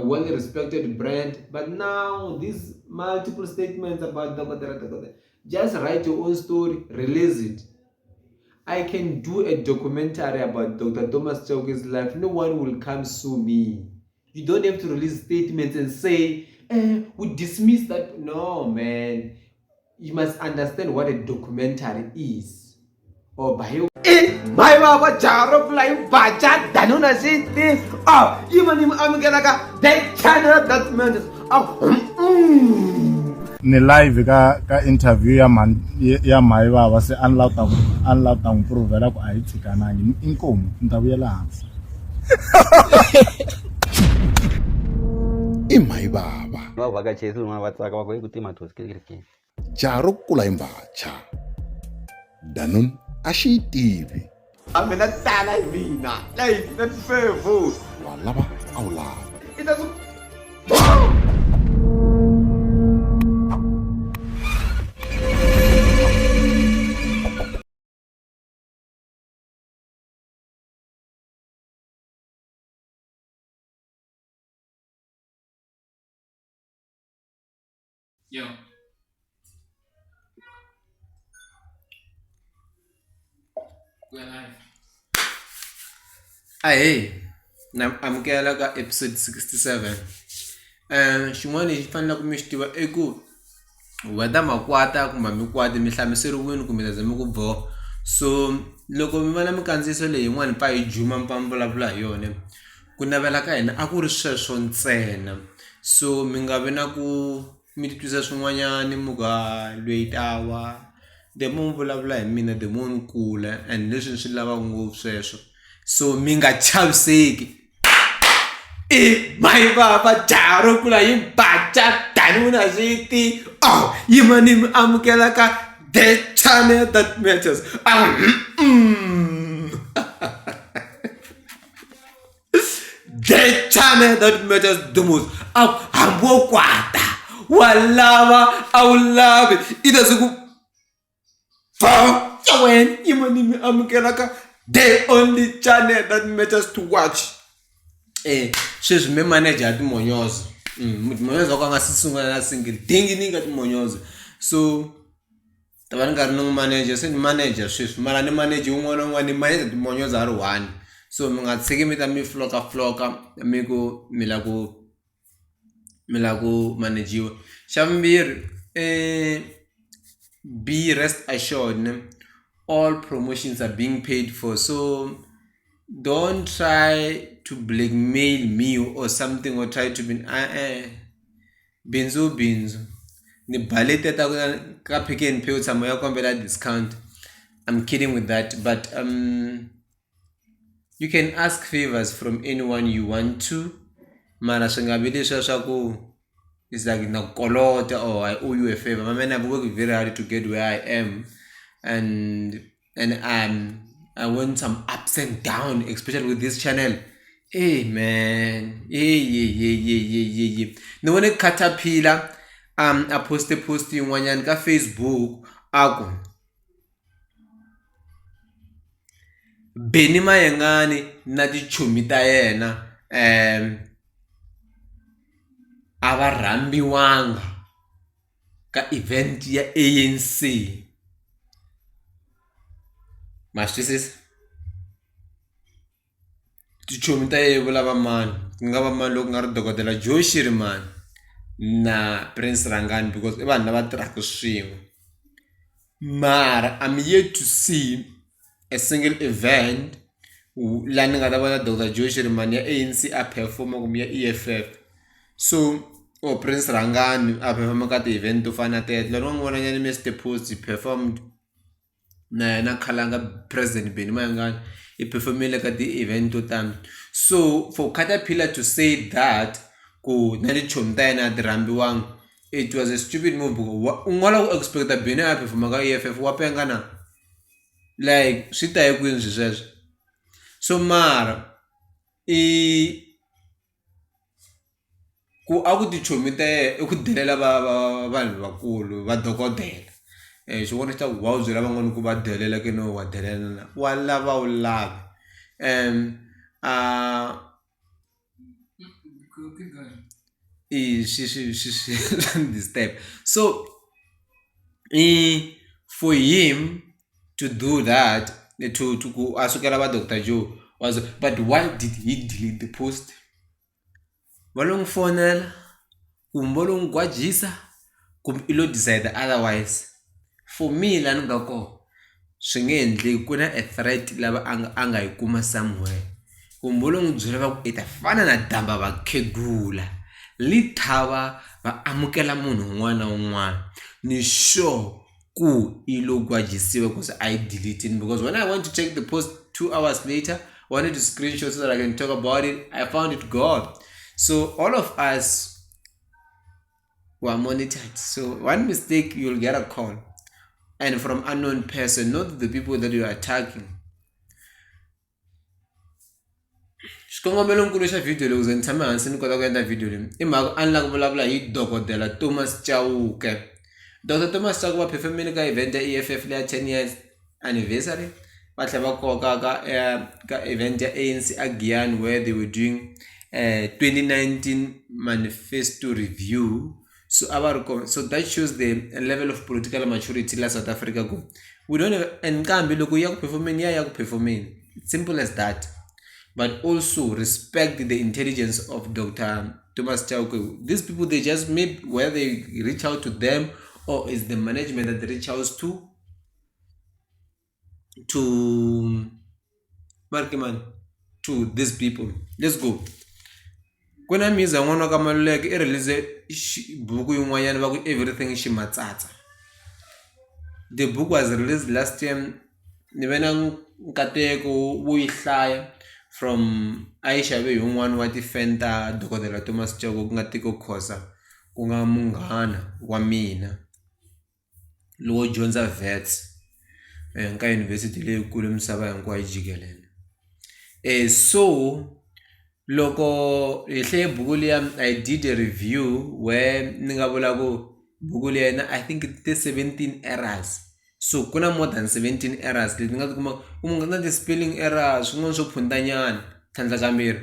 well respected brand but now these multiple statements about dokodela dokodela just write your own story release it I can do a documentary about Dr. Thomas Chauke's life. No one will come sue me. You don't have to release statements and say, eh, we dismiss that. No, man. You must understand what a documentary is. Or bio. I mai baba jaha ro pfula yi baca danona xiti a yi va ni mi amukelaka the channel that matters ni live ka ka interview ya mhani ya mhayi vava se a ni lava ta ku a ni lava ta n'wi provhela ku a hi tshikanangi inkomu ni ta vuyela hansi i mhayi vava va vhakacheri van'wana va tsaka va ku ku tima thosi ke Jaha ro kula hi mbhacha. Danun a xi yi tivi. A mi na tala hi mina. Leyi na tifevu. Wa lava a wu lavi. I ta swi Yo. We're live. Ahee, na amukela ka episode 67. Xin'wana lexi faneleke mi xi tiva i ku whether makwata kumbe a mi kwati mi hlamuseriwile kumbe mi za mi ku boha so loko mi vona minkandziyiso leyi yin'wana mi pfa yi juma mi pfa mi vulavula hi yona ku navela ka hina a ku ri sweswo ntsena so mi nga vi na ku mi titwisa swin'wanyani mi ku ha lweyi ta wa the more mi vulavula hi mina the more ni kula and leswi ni swi lavaka ngopfu sweswo so mi nga chaviseki i my baba jaha ro kula yi baca tani na swi ti oh yima ni mi amukela ka the channel that matters ah, mm. The channel that matters the most. A hambi wo kwata wa lava a wu lavi i ta swi ku fa ya wena yima ni mi amukela ka the only channel that matters to watch sweswi me manager ya timonyozo timonyozo ka nga si sungula na single dingi ni ka timonyozo so ta va ni nga ri ni n'wi manager se ni manager sweswi mara ni manager wun'wana na wun'wana ni manager timonyoza a ri one so mi nga tshiki mi ta mi floka floka mi ku mi lava ku mi lava ku manajiwa xa vumbirhi be rest assured ne all promotions are being paid for so don't try to blackmail me or something or try to be e-e. Bindzu i bindzu ni ba letiya ta ku ka Pick n Pay u tshama u ya kombela discount I'm kidding with that but you can ask favors from anyone you want to mara swi nga vi leswiya swa ku it's like na ku kolota or I owe you a favor my man I've worked very hard to get where I am and and I went some ups and down especially with this channel hey man hey hey hey hey hey hey hey ni vone caterpillar a poste post yin'wanyana ka Facebook a ku Benny Mayengani na tichomi ta yena a va rhambiwanga ka event ya A_N_C ma swi twisisa tichomi ta yena vula va mani ku nga va mani loko ku nga ri dokodela Joe Shirimani na Prince Rhangani because i vanhu lava tirhaka swin'we mara I'm yet to see a single event laha ni nga ta vona Doctor Joe Shirimani ya A_N_C a perform-a kumbe ya E_F_F so or Prince Rhangani a perform-a ka ti-event to fana na teto loko ni n'wi vona nyana Mister Post he performed na yena khalanga President Benny Mayengani i perform-ile ka ti-event to tani so for Caterpillar to say that ku na tichomi ta yena a ti rhambiwanga it was a stupid move because u nga lava ku expect-a Benny a ya perform-a ka E_F_F wa penga na. Like swi ta hi kwini swilo sweswo so mara i ku a ku tichomi ta yena i ku delela va va vanhu vakulu va dokodela xin'wana xi ta ku wa u byela van'wani ku va delela ke no wa delela na wa lava wu lavi . I swi swi swi swi swa ni disturb so i for him to do that to ku a sukela va Doctor Joe was but why did he delete the post? Va lo n'wi fonela kumbe va lo n'wi gwajisa kumbe i lo decide otherwise for me la ni nga kona swi nge endleki ku na a threat lava a nga a nga yi kuma somewhere kumbe vo lo n'wi byela va ku i ta fana na damba vakhegula lithava va amukela munhu un'wana na un'wana ni sure ku i lo gwajisiwa because a yi delete-ini because when I went to check the post 2 hours later, wanted to screenshot so that I can talk about it, I found it gone. So all of us were monitored. So one mistake, you'll get a call, and from unknown person, not the people that you are attacking. Xikongomelonkulu xa video leyi ku ze ni tshame hansi ni kota ku endla video leyi i mhaka a ni lava ku vulavula hi dokodela Thomas Chauke. Doctor Thomas Chauke va perform-ile ka event ya E_F_F leya 10 years anniversary va tlhela va koka ka event ya A_N_C a Giyani where they were doing 2019 manifesto review. So a va ri kona, so that shows the level of political maturity la South Africa ku we don't have and nqambi loko yi ya ku perform-eni ya ya ku perform-eni, simple as that. But also respect the intelligence of Dr Thomas Chauke. These people, they just maybe whether they reach out to them or is the management that they reach out to man to these people. Let's go. Ku na Miza n'wana wa ka Maluleke i release buku yin'wanyana va ku Everything Ximatsatsa. The book was released last year. Ni ve na nkateko wo yi hlaya from a yi xave hi wun'wani wa ti-fan ta dokodela Thomas Chauke ku nga Tiko Khosa ku nga munghana wa mina lowo dyondza Wits ka yunivhesiti leyikulu misava hinkwayo jikelele. So loko hi hlaye buku liya, I did a review where ni nga vula ku buku liya na I think ti 17 errors. So ku na more than 17 errors leti nga tikuma ku na ti-spelling errors swin'wana swo phuntanyana. Tlhandlakambirhi,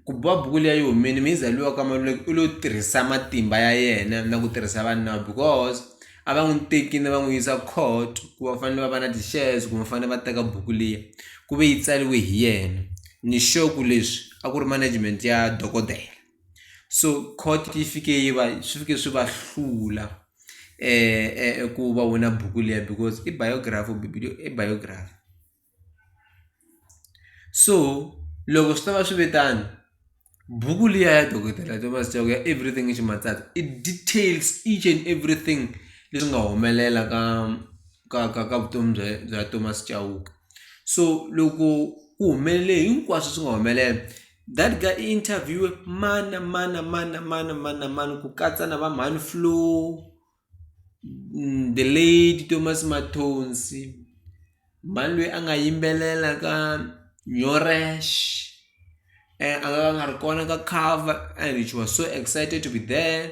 ku va buku liya yi humile Miza luya ka Maluleke u lo tirhisa matimba ya yena na ku tirhisa vanhu nawu because a va n'wi tekile va n'wi yisa court ku va fanele va va na ti-shares kumbe va fanele va teka buku liya ku ve yi tsariwe hi yena. Ni sure ku leswi a ku ri management ya dokodela so court yi fike yi va swi fike swi va hlula ku va wina buku liya because i biography i biography. So loko swi ta va swi ve tano buku liya ya dokodela Thomas Chauke ya Everything Ximatsatsa it details each and everything leswi nga humelela ka vutomi bya Thomas Chauke. So loko ku humelele hinkwaswo swi nga humelela that guy i interview mani na mani na mani na mani na mani na mani ku katsa na va mhani Flo, the late Thomas Mathonsi, mhani loyi a nga yimbelela ka Nyoresh a nga ka a nga ri kona ka cover and she was so excited to be there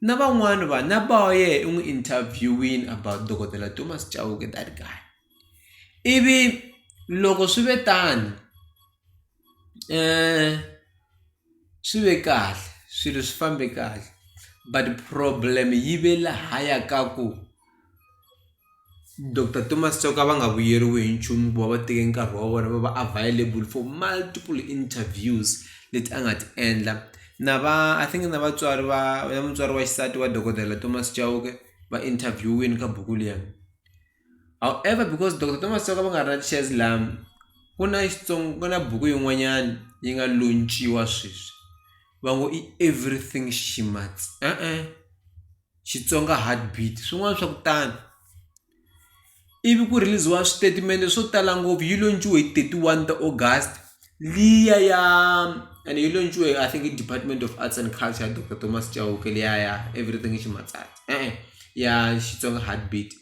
na van'wani vanhu na ba yehe u n'wi interview-ini about dokodela Thomas Chauke that guy. Ivi loko swi ve tano swi ve kahle swilo swi fambe kahle but problem yi ve lahaya ka ku Doctor Thomas Chauke a va nga vuyeriwi hi nchumu ku va va teke nkarhi wa vona va va available for multiple interviews leti a nga ti endla na va I think na vatswari va na mutswari wa xisati wa dokodela Thomas Chauke va interview-wini ka buku liya. However because Doctor Thomas Chauke va nga ri na ti-shares laha ku na ku na buku yin'wanyana yi nga launch-iwa sweswi va ngo i Everything Ximatsi e-e Xitsonga heartbeat swin'wana swa ku tani ivi ku release-iwa switatimende swo tala ngopfu yi launch-iwe hi 31 ta August liya ya and yi launch-iwe I think i Department of Arts and Culture Doctor Thomas Chauke liya ya Everything Ximatsatsa e-e ya Xitsonga heartbeat.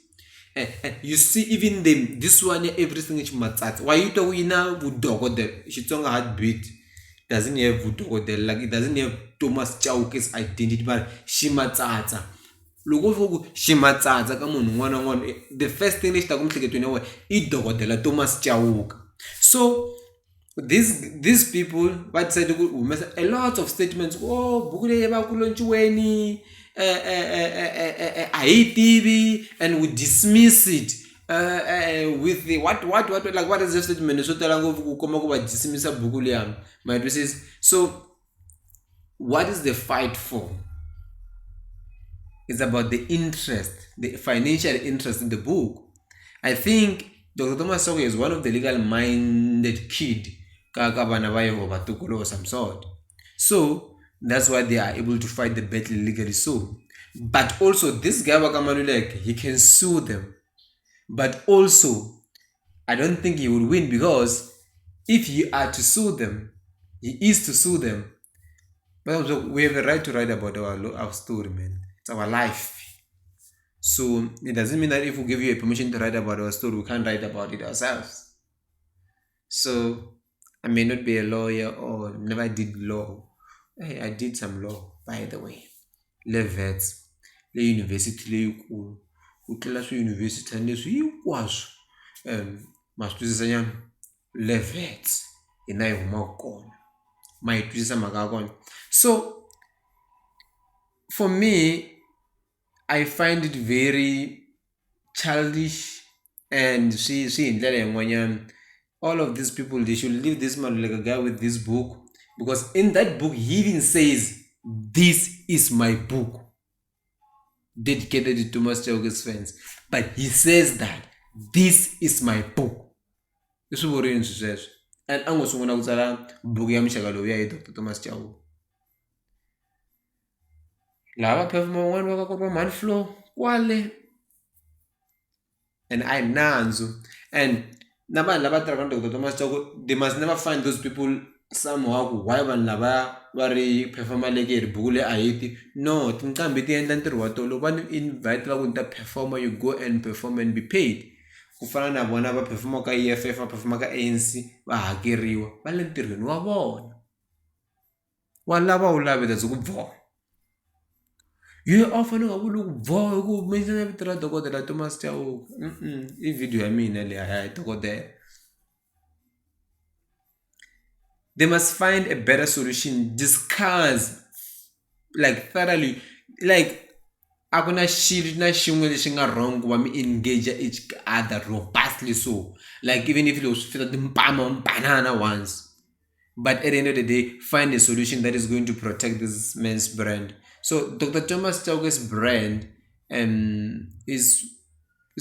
You see even the this one ya Everything Ximatsatsa wa yi twa ku yi na vudokodela Xitsonga heartbeat doesn't have vudokodela like it doesn't have Thomas Chauke's identity but Ximatsatsa loko wo fika ku Ximatsatsa ka munhu un'wana na un'wana the first thing lexi taka miehleketweni ya wena i dokodela Thomas Chauke so. These people va decide ku humesa a lot of statements ku oh buku leyi va ku lonciweni a hi yi tivi and we dismiss it with the what what what like what is the statement swo tala ngopfu ku komba ku va dismissa buku liya ma yi twisisa so what is the fight for it's about the interest the financial interest in the book i think dr thomas soko is one of the legal minded kid ka ka vana va yena vatukulu or some sort so that's why they are able to fight the battle legally so but also this guy wa ka Maluleke he can sue them but also I don't think he would win because if he are to sue them, he is to sue them. But we have a right to write about our story, man. It's our life. So it doesn't mean that if we give you a permission to write about our story, we can't write about it ourselves. So I may not be a lawyer or never did law. Hey, I did some law, by the way. Le Wits, le yunivhesiti leyikulu ku tlula swiyunivhesiti leswi hinkwaswo ma swi twisisa nyana le Wits hina hi humaka kona ma yi twisisa mhaka ya kona so for me I find it very childish and swi swi hi ndlela yin'wanyana all of these people they should leave this Maluleke guy with this book because in that book he even says this is my book dedicated to Thomas Chauke's fans but he says that this is my book i swi vurini swi sweswo and a ngo sungula ku tsala buku ya muxaka lowu ya hi Dr Thomas Chauke laha va perform van'wani va ka ku ri va mhani Flo kwale and a hi nandzu and na vanhu lava tirhaka na Doctor Thomas Chauke they must never find those people somehow ku why vanhu lavaya va ri perform-a le hi ri buku leyi a yi ti no tinqambi ti endla ntirho wa tona loko va ni invite va ku ni ta perform-a you go and perform and be paid ku fana na vona va perform-a ka E_F_F va perform-a ka A_N_C va hakeriwa va le ntirhweni wa vona. Wa lava a wu lavi that's ku bvo a wu fanele u nga vuli ku bvo hi ku mention vito ra dokodela Thomas Chauke i video ya mina leyi a ya dokodela they must find a better solution discuss like thoroughly like a ku na xilo na xin'we lexi nga wrong ku va mi engage each other robustly so like even if loko swi fika timpama mi banana once. But at the end of the day, find a solution that is going to protect this man's brand. So Dr. Thomas Chauke's brand is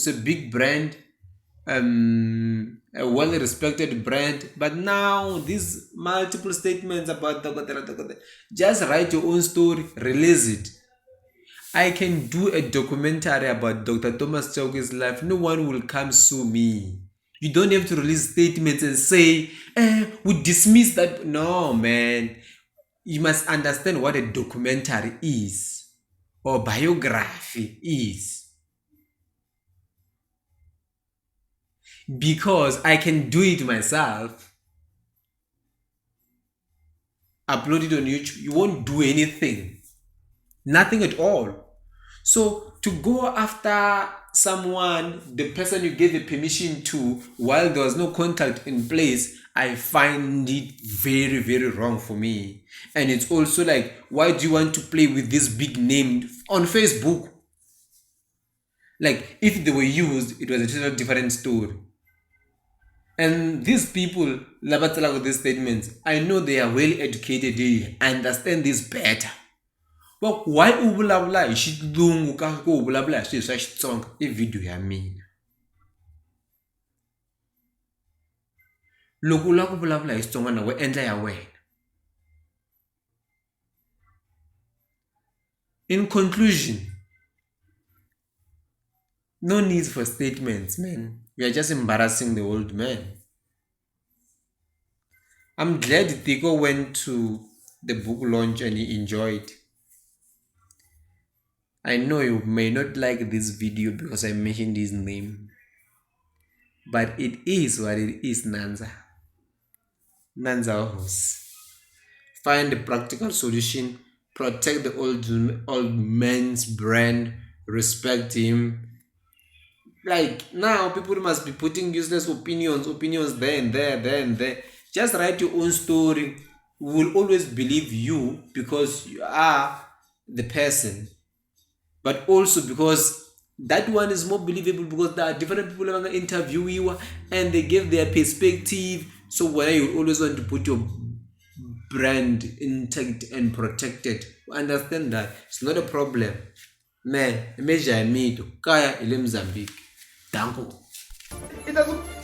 a big brand, a well-respected brand. But now these multiple statements about Dr. Dr. Just write your own story, release it. I can do a documentary about Dr. Thomas Chauke's life. No one will come sue me. You don't have to release statements and say, we dismiss that. No, man. You must understand what a documentary is or biography is. Because I can do it myself. Upload it on YouTube. You won't do anything. Nothing at all. So to go after someone, the person you gave the permission to, while there was no contract in place, I find it very, very wrong for me. And it's also like, why do you want to play with this big name on Facebook? Like, if they were used, it was a totally different story. And these people, lava tsalaka these statements, I know they are well educated, they understand this better. Va ku why u vulavula hi xilungu ka ku u vulavula hi swilo swa Xitsonga i video ya mina. Loko u lava ku vulavula hi Xitsonga na wena endla ya wena. In conclusion, no need for statements, man. You are just embarrassing the old man. I'm glad Tiko went to the book launch and he enjoyed. I know you may not like this video because I mentioned his name, but it is what it is, Nanza. Nanza Hosi. Find a practical solution, protect the old man's brand, respect him. Like now people must be putting useless opinions there and there, there and there. Just write your own story. We will always believe you because you are the person. But also because that one is more believable because there are different people lava nga interviewiwa and they give their perspective. So wena you always want to put your brand intact and protected. Understand that it's not a problem. Man, i Mejamito, kaya hi le Mozambique. Danko. I ta ku.